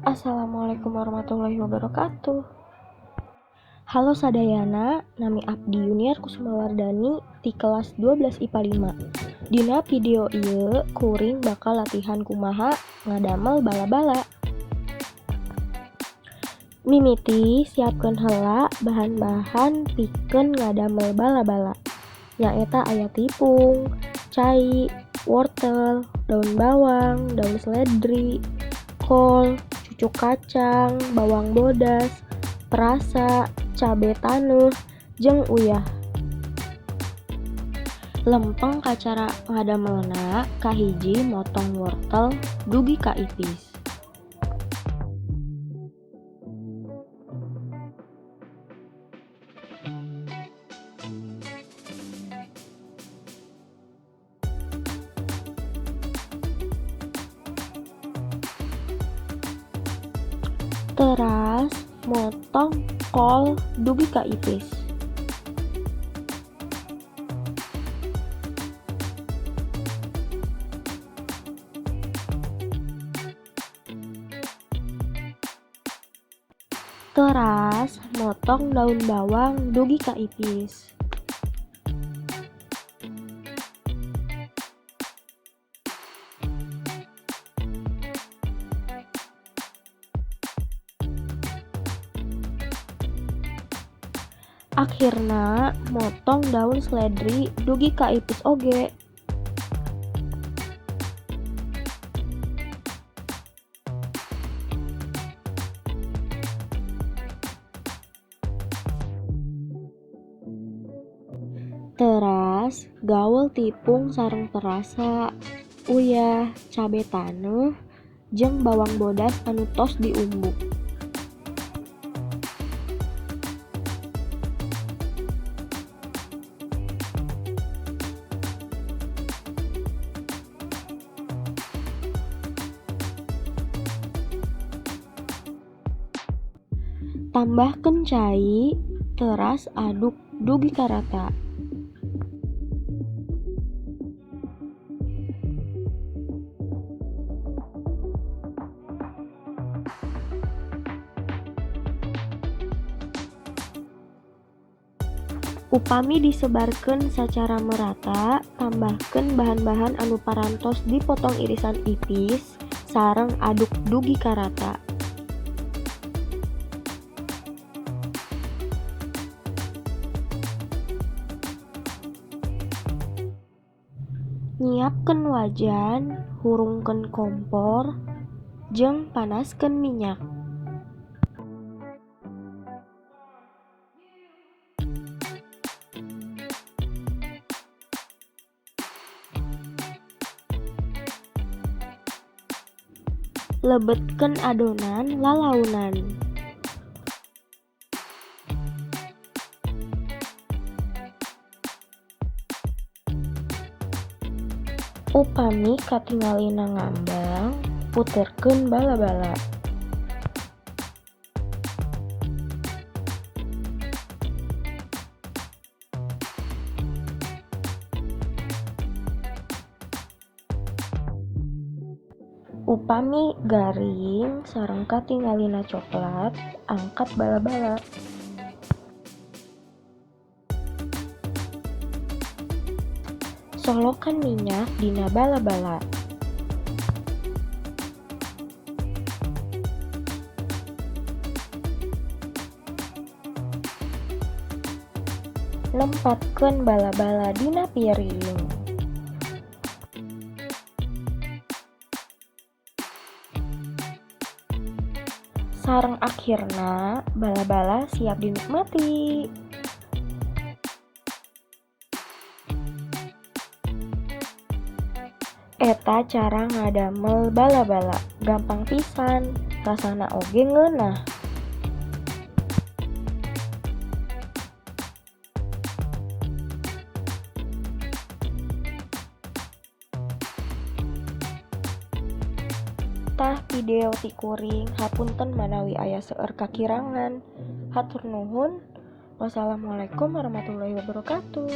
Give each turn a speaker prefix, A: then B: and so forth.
A: Assalamualaikum warahmatullahi wabarakatuh. Halo sadayana, nami abdi Yuniar Kusumawardani ti kelas 12 IPA 5. Dina video ieu kuring bakal latihan kumaha ngadamel bala-bala. Mimiti siapkeun heula bahan-bahan pikeun ngadamel bala-bala. Nyaeta aya tipung, cai, wortel, daun bawang, daun seledri, kol, cucuk kacang, bawang bodas, perasa, cabe taneuh, jeung uyah. Lempeng ka cara ngadamelna, kahiji motong wortel dugi ka ipis. Teras motong kol dugi ka ipis. Teras motong daun bawang dugi ka ipis. Akhirna motong daun seledri dugi ka ipis oge. Teras gaul tipung sareng perasa, uyah, cabe taneuh, jeung bawang bodas anu tos diumbuk. Tambahkeun cai, teras aduk dugi ka rata. Upami disebarkeun sacara merata, tambahkeun bahan-bahan anu parantos dipotong irisan ipis sareng aduk dugi ka rata. Nyiapkeun wajan, hurungkeun kompor, jeung panaskeun minyak. Lebetkeun adonan lalaunan. Upami katingalina ngambang, puterkeun bala-bala. Upami garing sareng katingalina coklat, angkat bala-bala. Solokan minyak dina bala-bala. Lempatkeun bala-bala dina piring. Sareng akhirna, bala-bala siap dinikmati. Eta cara ngadamel bala-bala, gampang pisan, rasana oge ngeunah. Tah video ti kuring, hapunten manawi aya seueur kakirangan. Hatur nuhun. Wassalamualaikum warahmatullahi wabarakatuh.